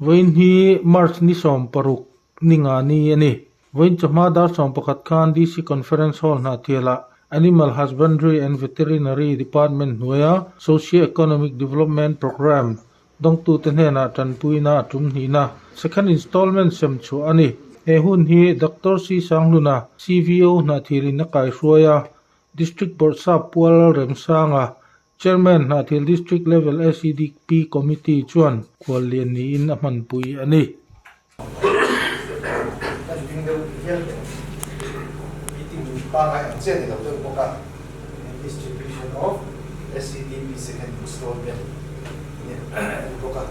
Vawiin hi March ni 16 ni nga ni a ni. Vawiin chawhma dar 11 khan DC Conference Hall Hnahthialah Animal Husbandry and Veterinary Department hnuaia Socio-Economic Development Programme dawngtute hnenah tanpuina a tum hnihna Second Installment sem chhuah a ni. He hun hi Doctor C Sanghluna, CVO Hnahthialin a kaihruai a, District Bawrhsap Pual Remsanga, Chairman Hnahthial District Level SEDP Committee chuan khuallian niin a hmanpui a ni. Kan ding deuh hial teh meeting pangai ang chiah ni lo deuh bawk a, distribution of SEDP second installment nih a ni bawk a,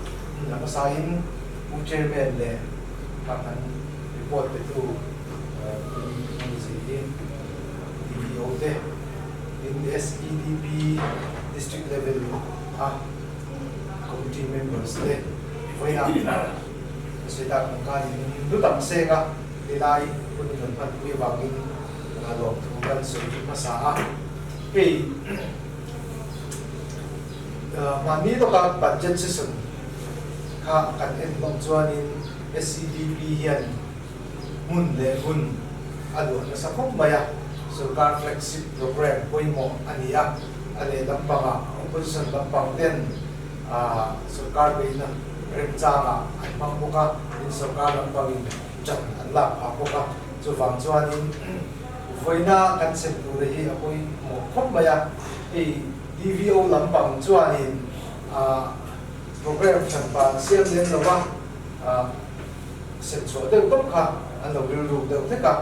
a hmasain Pu Chairman leh kha kan report petu Pu Muzii DPO te in SEDP District Level a Committee members te vawiinah sawi tak ang khan in lu tam seng a, helai hun kan hmanpui avangin lawmthu kan sawi duh hmasa a. Hei mahni lawka budget session kha kan en hlawm chuanin SEDP hian hmun leh hun a luah nasa khawp mai a, sorkar flagship programme pawimawh a ni a, a lehlam pangah opposition lampang ten sorkar beihna remchangah an hmang bawk a, tin sorkar lampangin ṭan an lak phah bawk a, chuvang chuanin vawiina kan sem tura hi a pawimawh khawp mai a, hei DVO lampang chuanin programme hranpa an siam lem lo va. Sem chhuah deuh tawp kha an lo rilru deuh hlek a,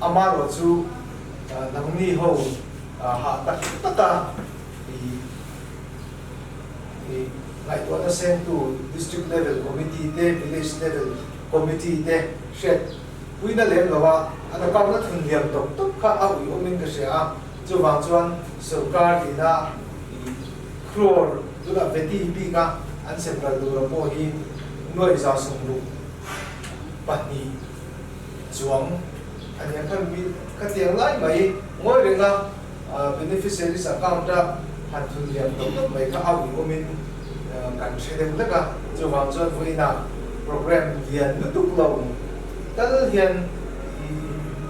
amaherawh chu nangni ho hah tak tak a i ngaihtuahna sengtu District Level Committee te, Village Level Committee te hriat puina lem lo a, an account a thun liam tawp tawp kha a ui awmin ka hria a, chuvang chuan sorkar ina i crore tunah veti bik a an sem ral tur a pawh hi nuaih 62 chuang a nia khan mi khatiang lai mai ngawi reng a beneficiaries account a han thun liam tawp tawp mai kha a ui awmin kan hre deuh hlek a, chuvang chuan vawiinah program lian lutuk lo tal hian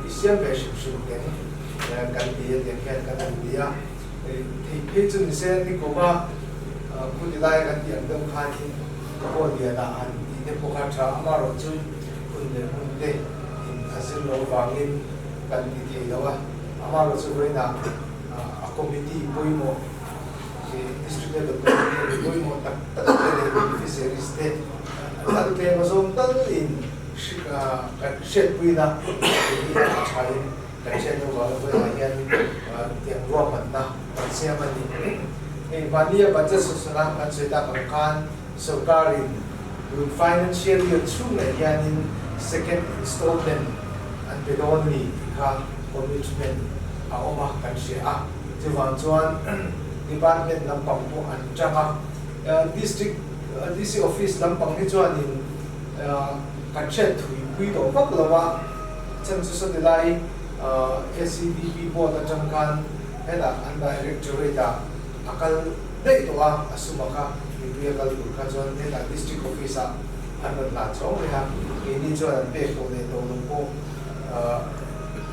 i siam ve hrim hrim teng kan ti a tiang hian kan han ti a, theih phei chu ni se nikuma khuti laia kan tih ang deuh khanin Hall lianah han tih te pawh kha tha amaherawh chu hun leh hmun te in a zir loh avangin kan ti thei lo a, amaherawh chu vawiinah a committee pawimawh district level committee mi pawimawh tak tak te leh beneficiaries te an tlem a zawng tal in kan hriatpuina hi a tha in kan hriat loh avangin vawiinah hian tiang ruahmanna kan siam a ni. Hei mahnia budget sawsana kan sawi tak ang khan sorkarin tun financial year chhungah hianin second installment an pe dawn a ni tih kha commitment a awm a kan hria a. Chuvang chuan department lampang pawh an tang a, district DC office lampang hi chuanin kan hriat thui pui tawh vak lo a, chhan chu sawti lai SEDP board atang khan Hetah an directorate ah a kal daih tawh a, a suma kha mipui a kal tur kha chuan hetah district office ah an rawn hlan chhawng rih a, keini chuan an pek tawh leh tawh lo pawh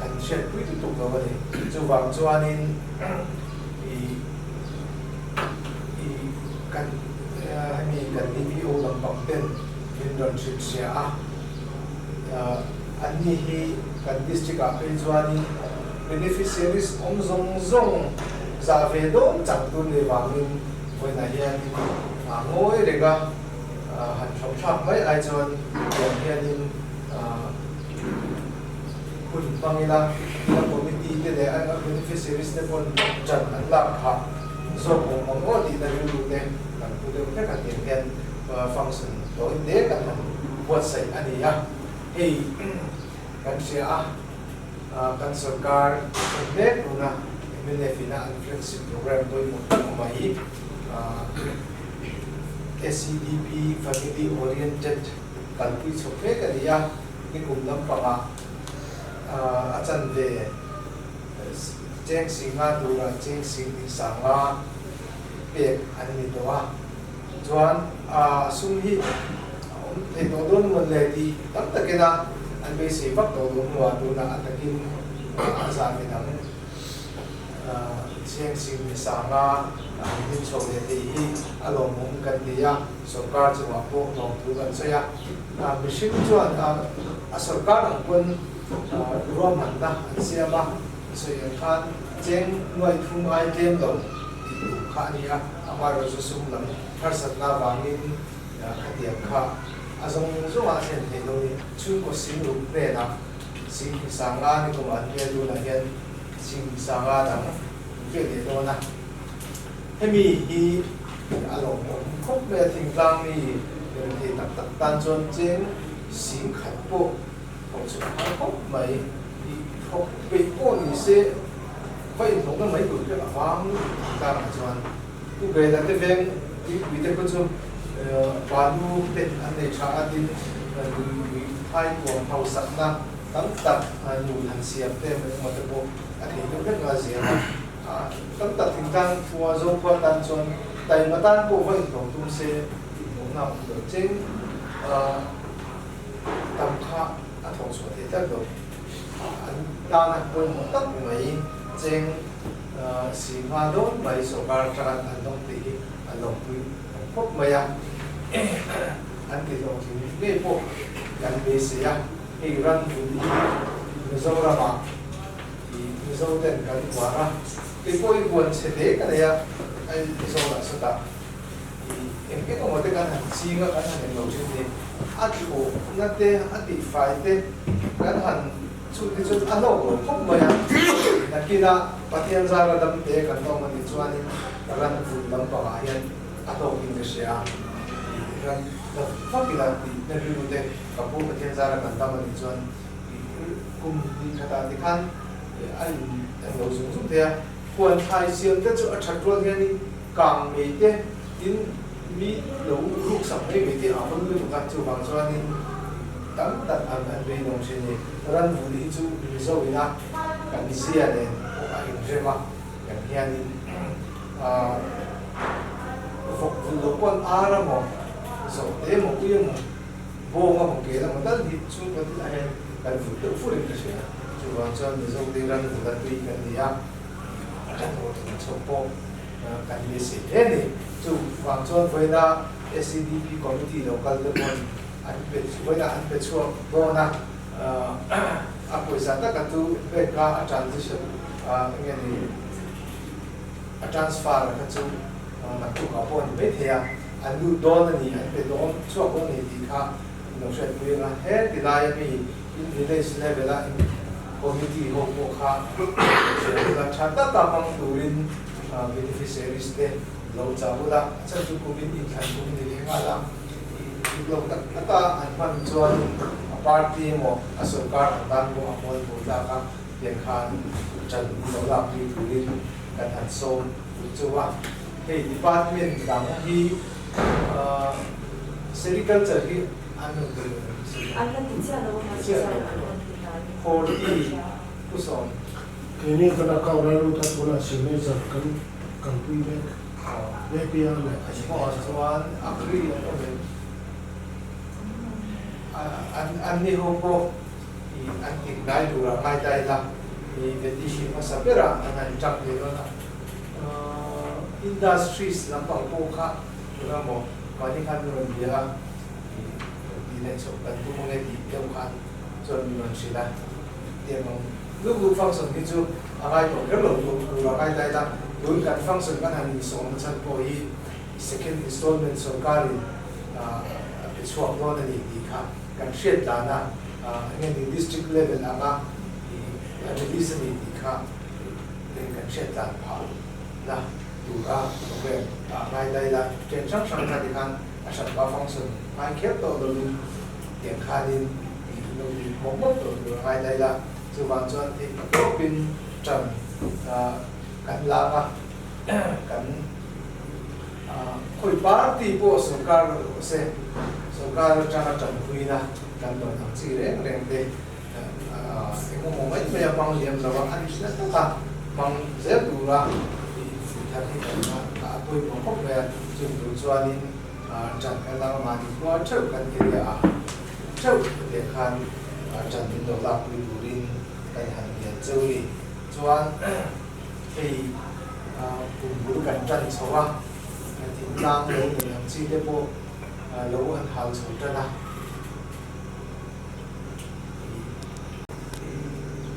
an hriatpui lutuk lo a ni. Chuvang chuanin i i kan hemi kan DPO lampang ten min rawn hrilh hria a, anni hi kan district ah phei chuanin Beneficiaries awm zawng zawng zah ve dawn chak tur ni vangin vawiinah hianin ngawi reng a, han thlauh thlak mai ai chuan tiang hianin hun hmang ila, ila committee te leh a beneficiaries te pawn ṭan an lak phah zawk awm ang aw tihna rilru te kan pu deuh hlek a, tiang hian function tawi te kan han buatsaih a ni a, hei kan hria a. Kan sorkar hun mek tuna mnf ina an flagship programme pawimawh tak mai SEDP Family Oriented kalpui chhawk mek a ni a, nikum lampangah a chanve cheng singa tura cheng sing tih sanga pek an ni tawh a, chuan sum hi a awm. thei tawh dawn mawn le tih tam takina an beisei vak tawh lo hnuah tunah a takin a zah ve dang chiang sing ni sanga an hlim chho leh thei hi a lawmawm kan ti a, sorkar chungah pawh lawmthu kan sawi a. Mihring chuan a sorkar ang pawn ruahmanna an siam a, sawi ang khan cheng nuai thum ai tlem lo tih tur kha a ni a, amaherawhchu sum lam harsatna avangin khatiang kha a zawng zawngah a thlen theih lo ni. Chhungkaw sing ruk hnenah sing sanga ni kumah an hmel tunah hian sing sanga dang an hriat leh dawn a, hemi hi a lawmawm khawp mai a, thingtlang mi rethei tak tak tan chuan cheng sing khat pawh thawh chhuah a har khawp mai. I thawk peih pawh ni se va inhlawhna mai tur kher a vang lutuk thingtlangah chuan Pu Bela te veng tuipui te pawh chu balu te an nei tha a, tin lui phai kuam hausakna tam tak nun han siam te emaw te pawh a thei deuh vek a ziang a, tam tak thingtlang khua Zokhua tan chuan taima tan pawh va inhlawh tum se inhlawhna a awm lo cheng tam kha a thawk chhuah thei tlat lo. An tana pawimawh tak mai cheng Singha dawn mai sorkar atanga an lawm tih hi a lawmpui awm khawp mai a, an ti hlawhtling ngei pawh kan beisei a, hei ran vun hi Mizoramah ih Mizo ten kan uar a, kei pawh hi huan chhe hle ka nei a, a Mizoramah sawtah ih eng eng emaw te kan han ching a, kan han englo thin ni, a thlawhna te a tihfai te kan han. Chu ti chu a hlawk lo khawp mai a, nakinah Pathian zara dam te kan awm a nih chuanin ran vun lampangah hian a hlawkin ka hria a, ih ran la vak ila tih na rilru te ka pu Pathian zara kan dam a nih chuan ih kum hnih khatah tikhan a in en lo zung zung thei a, huan thlai siam te chu a that rual hianin kang mei te tin mi lo ruk sak mai mai te a hawn lutuk a, chuvang chuanin tam tak an an beidawng thin ni. Ranvul hi chu Mizo ina kan zia nen pawh a inrem a, kan hianin ah vawk vul lo pawn ar emaw, zawhte emaw, ui emaw, bawng emaw, kel emaw tal hi chhungkaw thil ah hian kan vul deuh fur in ka hria. Chuvang chuan Mizo te ranvul a tui kan ni a, a hlawhtling chho pawh kan beisei hle a ni. Chuvang chuan vawiina SEDP committee lo kal te pawn an pe vawiinah an pe chhuak dawn a, a pawisa taka chu bank a a transition eng nge ni a transfer kha chu naktuk ah pawh a ni maithei a, an lut dawn a ni, an pe dawn chhuak dawn a ni tih kha in lo hriatpui ang a, heti laia mi in village level a in committee ho pawh kha hriatna tha taka hmang turin beneficiaries te lo chah ula, a chhan chu kumin inthlan kum ni leh nghal a, dik lo tak taka an hman chuan a party emaw a sorkar ang tan pawh a hmual tur tlak a, tiang khan ṭan lo lak pui turin kan han sawm duh chauh a. Hei department dang hi sericulture hi an rawn ti lo em si? An la ti chiah lo a, mahse chuan an rawn ti hnai. Horti pu sawm. Keini kan account a lut a tunah signature kan kalpui mek APR leh a Hmuhah chuan agri an awm em? An an ni ho pawh i an tik dai turah ngai ta ila i petition hmasa berah an han tang thei dawn a. Industries lampang pawh kha tuna maw mahni khan min rawn bia a i rawn tih leh chhoh kan tum ange tih deuh khan chuan min rawn hrilh a. Tiang ang luk luk function hi chu a ngai tawh kher lo tur tur a ngai ta ila tun kan function kan han insawm na chhan pawh hi second installment sorkarin a pe chhuak dawn a ni tih kha kan hriat dan a, enge ni district level anga a release a ni tih kha eng kan hriat dan phah na tura program ah ngai ta ila train hrang hrang kha tikhan a hranpa function ngai kher tawh lovin tiang khanin lo ti mawp mawp tawh tur a ngai daih la, chuvang chuan theih tawpin ṭan kan lak a, kan khawi party pawh sorkar rawh se, sorkar aṭanga ṭanpuina kan dawn ang chi reng reng te engemaw mai mai a hmang liam lo a, a nihna taka hmang zel tura infuih thar hi kan a pawimawh khawp mai a, chung tur chuanin. Ṭan kan lak a, mahni khua ṭheuh kan area ah ṭheuh leh khan ṭan min lo lakpui turin kan han ngen cheu ni. Chuan hei kum bul kan ṭan chho a, thingtlang lo nei ang chi te pawh lo an hal chho ṭan a.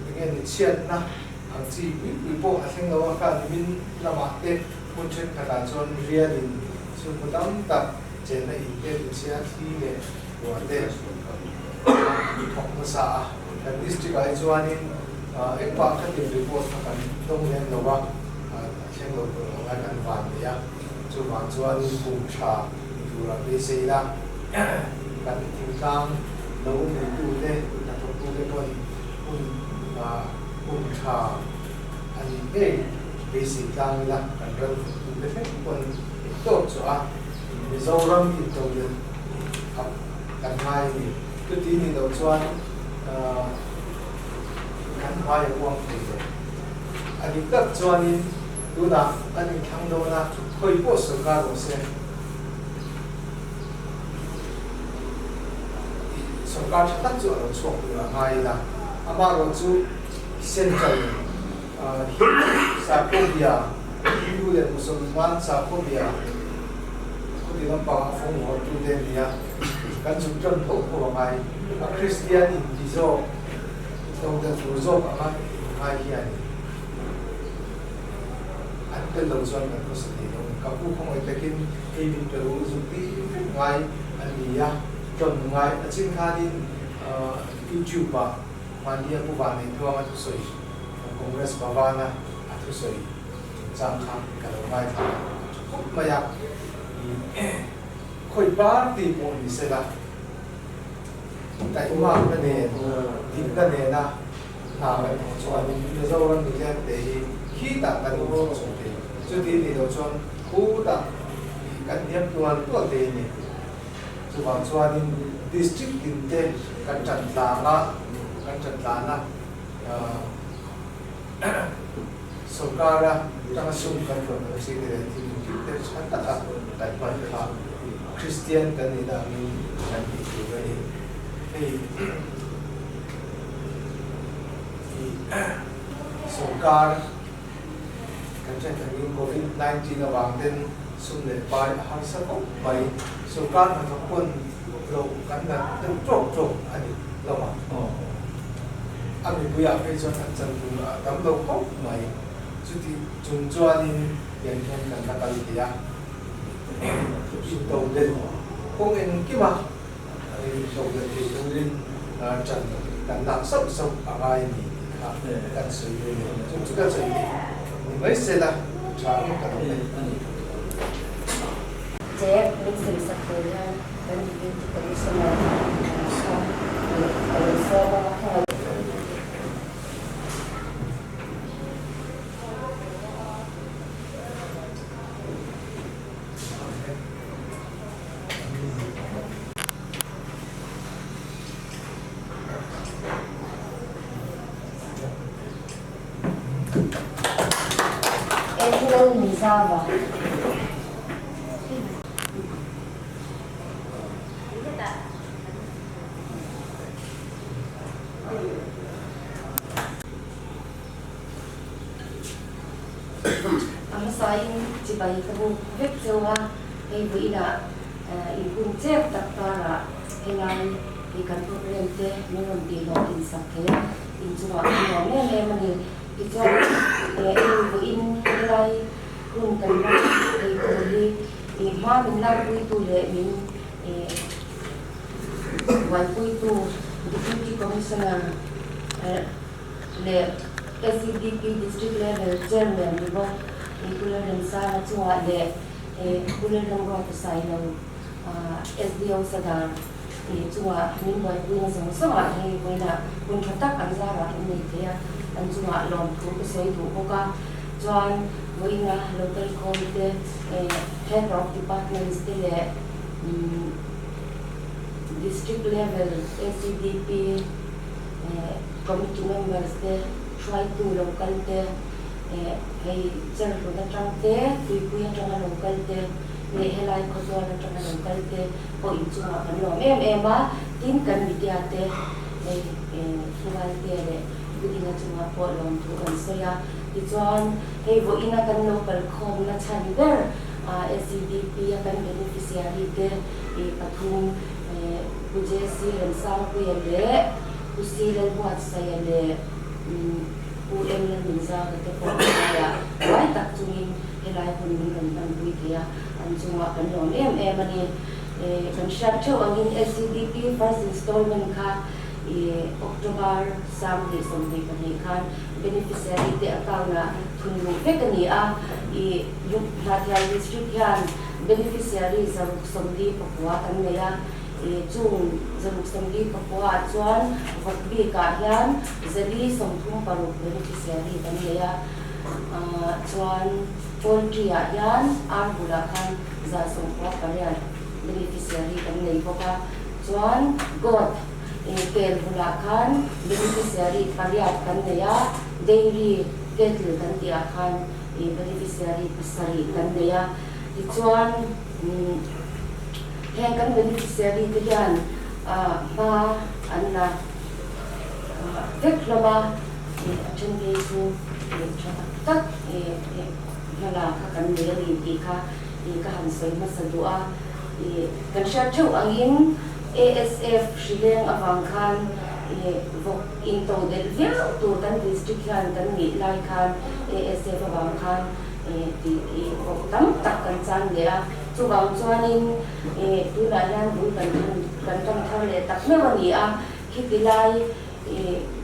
Enge ni chhiatna ang chi pui pui pawh a thleng lo a, kha nimin lamah te hmun thenkhatah chuan rialin chhungkaw tam tak chenna in te tichhia thli leh ruah te thawk nasa a. Kan district ah hi chuanin engmah khatin report kha kan dawng lem lo a, a thleng lo tur ang a kan van nei a, chuvang chuanin kum tha ni tura beisei la kan thingtlang lo neitute hnathawktute pawn hun kum tha a nih ngei beisei tlang ila kan ram hnathawktute thleng pawn tawk chu a Mizoram intodelh kan ngai a ni. Chuti ni loh chuan kan hmai a uang thei lo. A dik tak chuanin tunah kan inthlang dawn a, khawi pawh sorkar rawh se. Sorkar tha tak chu a lo chhuak tur a ngai ila, amaherawh chu Central Sakhaw-bia, Hindu leh Musalman sakhaw-bia khawti lampangah fawng vuartute an ni a, kan zuk tan tho tho a ngai. A Kristian inti zawk, tawngta tur zawk anga inngai hian an tel lo chuan kan khawsa thei lo. Ka pu khawngaih takin hei min pe ru zuk ti vek ngai a ni a, tawn ngai a chin khanin YouTube-ah Mahnia Pu Vanneihtuanga thusawi Congress Bhavana a thusawi chungchang kha ka lo ngaithla a tha khawp mai a, khawi party pawh ni sela taihmakna nen dikna nena hna kan thawk chuanin Mizoram milem te hi khitah kan inthawk chho thei, chuti nih loh chuan khutah kan hniam tual tual thei a ni. Chuvang chuanin District tin te kan tan tlang a, kan tan tlan a, sorkara tanga sum kan rawn awm si te leh thil engkim te tha taka kan hman kha Kristian kan nih dangin kan tih tur a ni. Hei sorkar kan hriat angin Covid 19 avang ten sum leh pai a harsa khawp mai. Sorkar hnathawk pawn loh kan nat deuh tawk tawk a ni lo a. A mipuiah phei chuan an chan tur a tam lo khawp mai. Chuti chung chuanin tiang hian kan la kal thei a. Intodelh kawng engkima intodelh thei turin ṭan kan lak sauh sauh a ngai a ni tih kha kan sawi ve leh. Chung chu ka sawi ni mai se la ṭha ang ka lo nei a ni. Che min sem sak tur hian kan Deputy Commissioner kha a lo sawm a, khawngaih. Lalnunzava. A hmasain chibai ka buk vek cheu a, hei vawiinah inhung chep tak karah helai hi kan program te min rawn tih hlawhtlin sak thei a, inchungah kan nuam em em a ni. Tichuan hei vawiin helai hun kan hmang thei tur hi hma min lakpuitu leh min buaipuitu Deputy Commissioner leh SEDP District Level Chairman ni bawk Pu Lalremsanga chungah leh Pu Lalramruata Sailo SDO Sadar chungah min buaipuina zawng zawngah hei vawiinah hun tha tak an zarah kan nei thei a, an chungah lawmthu ka sawi duh bawk a. Chuan vawiina local khawm te Head of Departments te leh District Level SEDP Committee members te, hruaitu local te, hei Cherhlun atang te, Tuipui atanga local te. leh helai khawtual atanga lo kal te pawh inchungah kan lawm em em a, tin kan media te hei Thuvalte leh Budinga chungah pawh lawmthu kan sawi a. Tichuan hei vawiina kan lo kalkhawmna chhan ber SEDP a kan beneficiary te pathum Pu JC Remsangpuia leh Pu C Lalbuatsaia leh Pu M Lalnunzaka te pawh hmaiah buai tak chungin helai hun min rawn hmanpui thei a, an chungah kan lawm em em a ni. Kan hriat theuh angin SEDP first installment kha October 2022 khan beneficiary te account ah thun luh vek a ni a, Hnahthial District hian beneficiary 649 kan nei a, chung 649 ah chuan vawk bik ah hian 436 beneficiary kan nei a, chuan poultry ah hian ar bulah khan 198 beneficiary kan nei bawk a, chuan goat kel bulah khan beneficiary pariat kan nei a, dairy cattle kan tih ah khan beneficiary pasarih kan nei a, tichuan heng kan beneficiary te hian hma an la vek hlawm a, a then phei chu tha tak tak hmala kha kan nei a ni tih kha ka han sawi hmasa duh a, kan hriat theuh angin ASF hrileng avang khan vawk into delh viau tur kan district hian kan nih lai khan ASF avang khan tih vawk tam tak kan chan leh a, chuvang chuanin tunah hian bul kan kan tan thar leh tak meuh a ni a, khiti lai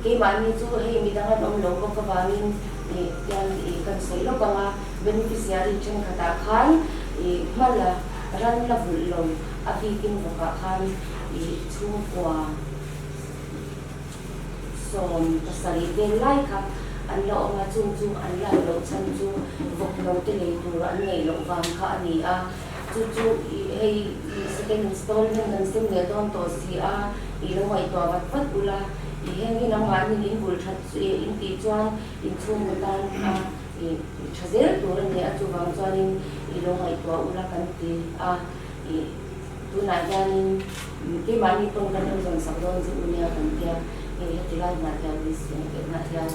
keimahni chu hei midang an awm lo bawk avangin tian kan sawi lawk ang a, beneficiary thenkhatah khan hmala ran la vulh lo a bikin vawkah khan chhungkua 17 vel lai kha an la awm a, chung chu an lak loh chhan chu vawk no te lei tur an neih loh vang kha a ni a, chu chu hei second installment kan sem leh dawn tawh si a, i lo ngaihtuah vat vat ula, i heng hi nangmahni in bul that in tih chuan inchhungkaw tan a i tha zel tur a ni a, chuvang chuanin i lo ngaihtuah ula kan ti a, i tunah hianin keimahni pawn kan lo zawn sak dawn chu u nia kan tia, hei heti lai hnah hian hnah hian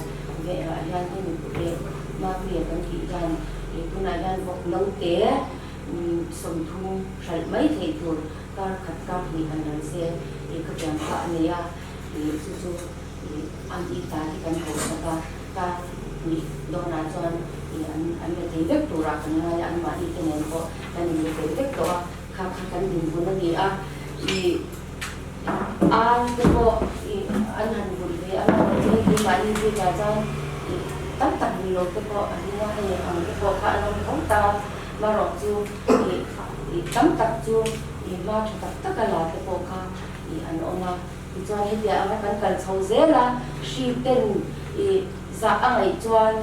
veh ah hian hemi leh Mapuia kan tih hian i tunah hian vawk naute 30 hralh mai theih tur kar khat kar hnih han ran se i khatiang kha a nei a, i chu chu i an i ta hi kan ko sak a, kar hnih dawnah chuan i an an la thei vek turah kan ngai a, anmahni te nen pawh kan inbe fel vek tawh a, kha kha kan dinhmun a ni a, i ar te pawh i an han vulh ve a, amaherawhchu hei keimahni bikah chuan i tam tak vulh lo te pawh a hring a, hei ang te pawh kha an awm tho ta a, amaherawhchu i i tam tak chu i hma tha tak taka la te pawh kha i an awm a. Tichuan hetiang anga kan kal chho zel a, hri ten i zah a ngaih chuan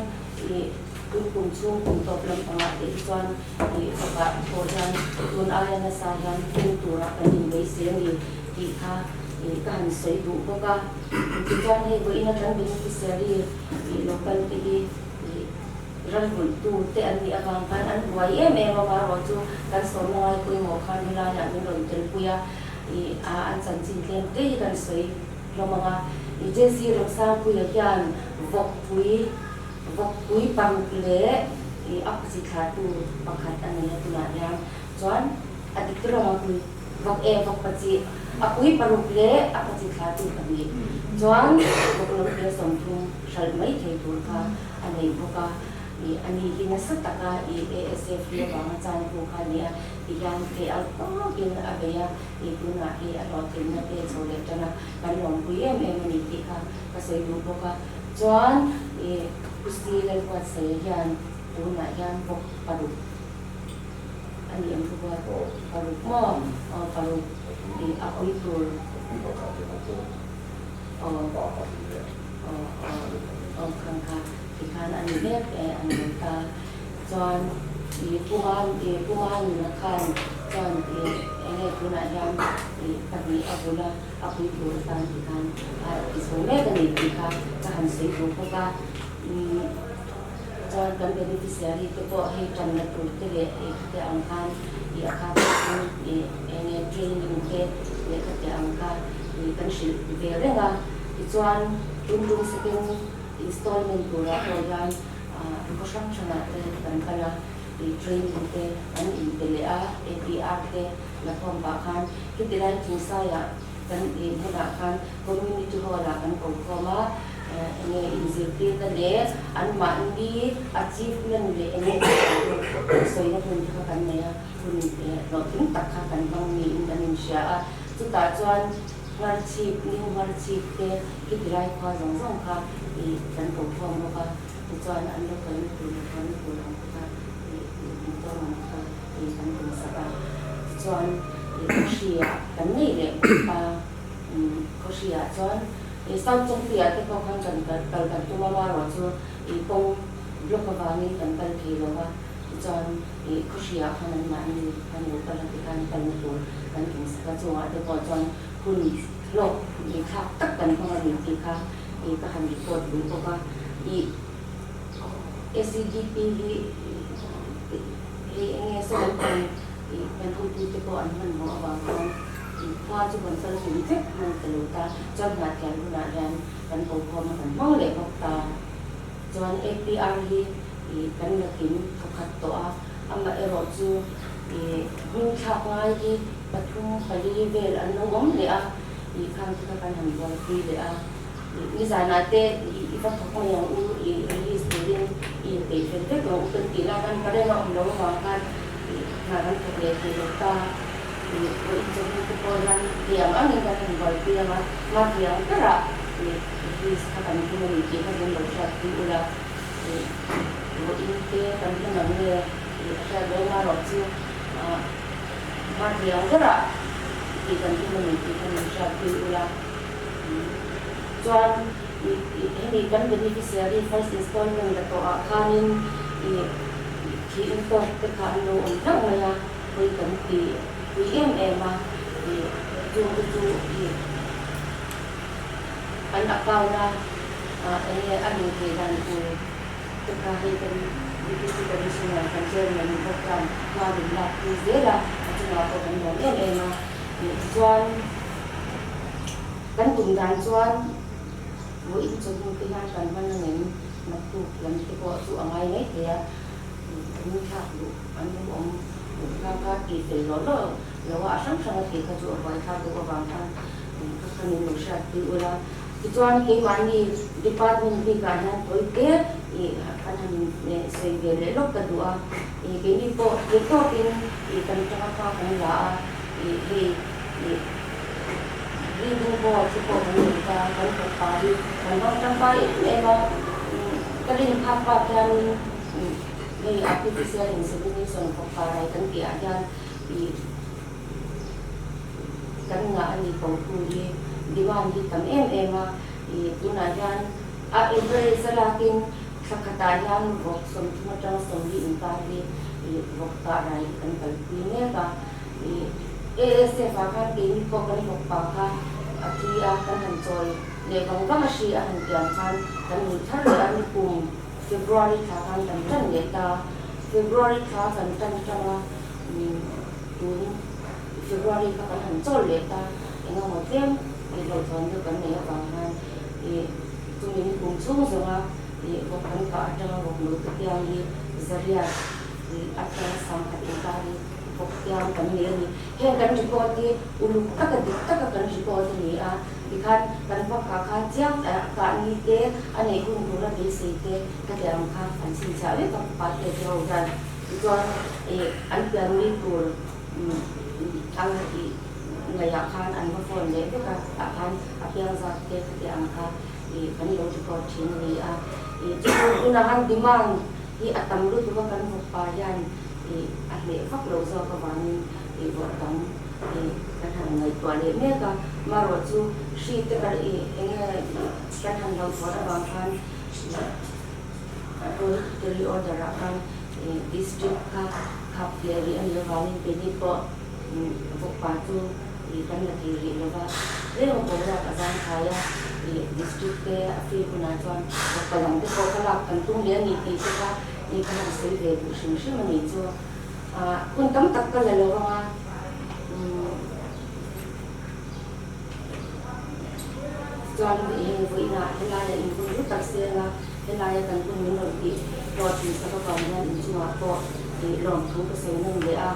i tun kum chhung kum tawp lampangah te hi chuan i fapa pawh hian tun aia nasa hian pung tura kan inbeisei a ni tih kha i ka han sawi duh bawk a. Tichuan hei vawiin a kan beneficiary i local te hi i ralvulhtu te an nih avang khan an buai em em a, amaherawhchu kan sawmna ngai pawimawh khan helaiah min rawn telpui a. I a an chanchin tlem te hi kan sawi hlawm ang a, i JC Remsangpuia hian vawkpui vawkpui paruk leh i a khusi thlahtu pakhat a nei a tunah hian chuan a dik te rawng a pui vawk e vawk pachi a pui paruk leh a pachi thlahtu pahnih chuan vawk lo te 30 hralh mai thei tur kha a nei bawk a, i a ni hi nasa taka i ASF hi avanga chantu kha a ni a. Ti hian thei ang tawkin a bei a, i tunah hi a hlawhtlinna te chho leh tan a, kan lawmpui em em a ni tih kha ka sawi duh bawk a. Chuan i Pu Si Lalbuatsaia hian tunah hian bawk paruk a ni ang thu buat paruk maw? Aw paruk i a pui tur aw aw aw aw khang kha tikhan a ni mek e a ni lo ta. Chuan i Puma i Puma nuna khan chuan i enge tunah hian i pahnih a bul a, a pui tur atan ti khan a ti chho mek a ni tih kha ka han sawi duh bawk a. Chuan kan beneficiary te pawh hei tanna tur te leh i khate ang khan I a kha tawkin i enge training te leh khati ang kha i kan hrilh ve reng a. Tichuan tun tum second installment turah pawh hian khaw hrang hrangah te kan kal a, i training te an inpe leh a, APR te la khawm pah khan khiti lai Thingsaiah kan i hmunah khan community hall ah kan ko khawm a, enge inzirtirna leh anmahni achievement leh enge sawina hun te kha kan nei a, hun hlawhtling tak kha kan hmang niin kan inhria a, chutah chuan Ngharchhip, New Ngharchhip te khiti lai khua zawng zawng kha i kan ko khawm bawk a, tichuan an lo kalna tur leh hawnna tur ang te kha i motor ang te kha i kan tum sak a, tichuan i Khawhri-ah kan nei leh bawk a, Khawhri-ah chuan i South Chawngpuiah te pawh khan kan kal kan tum a, amaherawhchu i kawng block avangin kan kal thei lo va, tichuan i Khawhri-ah khan anmahni kan lo kal a tikhan kalna tur kan tum sak a, chungah te pawh chuan hun hlawk i thlak tak kan hmang a ni tih kha i ka han report duh bawk a. I SEDP hi hei eng nge saw lampang i kan hotute pawh an hmanhmawh avang khan i khua chu kan kal tum vek hman ta lo ta, chuan hnah thian hunah hian kan ko khawm a kan hmang leh bawk ta. Chuan APR hi i kan la kim thawkhat tawh a, amaherawh chu i hming thlak ngai hi pathum pali vel an lo awm leh a, i khang te kha kan han buaipui leh a, i nizanah te i va thawk mai ang u, i release turin i inpeih fel vek ang u kan tih lai khan current a awm lo avang khan i hna kan thawk leh thei lo ta, i vawiin chawhnu te pawh hian thei ang angin kan han buaipui ang a, hma thei ang berah i release kha kan tum a ni tih kha min lo hriatpui ula, i vawiin te kan hman ang nge i a hriat lo marawh chu. Hma thei ang berah tih kan tum a ni tih kha min hriatpui ula. Chuan hemi kan beneficiary first installment la tawh ah khanin khi intawk te kha an lo awm hlauh mai a, hawi kan ti pui em em a, chung te chu an account a enge a luh theih dan tur te kha hei kan Deputy Commissioner kan Chairman ni bawk hian hma min lak pui zel a, a chungah pawh kan lawm em em a. Tichuan kan tum dan chuan vawiin chawhnu te hian kan hman angem naktuk lam te pawh chu a ngai mai thei a, kan thlak duh an lo awm duh kha kha tih fel lawh lawh lo a, a hrang hrang a tih kha chu a buai thlak deuh avang khan kha kha min lo hriat pui ula. Tichuan keimahni department bikah hian tawi te ih kan han sawi ve leh lawk ka duh a, ih keini pawh thei tawkin ih kan tanga kha kan la a, ih hei ih reading board te pawh kan nei ta, kan thawk pah hi kan hmang tangkai em em a, ka rin phak bak hianin hei artificial insemination thawk pah rai kan tih ah hian ih Kan ngah a ni ko tu hi demand hi tam em em a, ih tunah hian a average a lakin thla khatah hian vawk 30 atanga 40 inkar hi ih vawk kah rai hi kan kalpui mek a, ih ASF ah khan keini pawh kan vawk pa kha a thi a, kan han chawl leh vang vang a hri a han pian khan kan lut thar leh a, nikum February thla khan kan tan leh ta, February thla kan tan tanga Tun February kha kan han chawl leh ta, eng emaw tlem i hlauhthawn deuh kan nei avang khan i chumi ni kum chhung zawnga i vawk kan kah atanga vawk no te piang hi zariat i atanga sangkhat inkar hi vawk piang kan nei a ni. Heng kan record hi uluk taka dik taka kan record a ni a, tikhan kan va kah khan chiang kah ni te a neih hun tura beisei te khatiang ang kha an chhinchhiah vek a pa te te ho hian. Tichuan ih an pian ni tur ang ih ngaihah khan an va phone leh vek a, tah khan a piang zat te khati ang kha ih kan lo record thin a ni a. Ih chu tunah khan demand hi a tam lutuk a kan vawkpa hian ih a hleh vak loh zawk avangin ih vawrh tam ih kan han ngaihtuah leh mek a. Marawh chu hri te kar ih eng nge kan han hlauhthawn avang khan ih Prohibitory order ah khan district kha khap leh rih a nih avangin keini pawh vawkpa chu kan la thei rih lova, tlem a boruak a zang thai a, district te a free hunah chuan vawkpa dang te pawh ka lak kan tum leh a ni tih te kha ka han sawi ve duh hrim hrim a nih chu. Hun tam tak ka la lo ang a. Chuan hei vawiinah helaia in hun ru tak seng a, helaia kan hun min rawn tih hlawhtling sak avang hian inchungah pawh lawmthu ka sawi nawn leh a.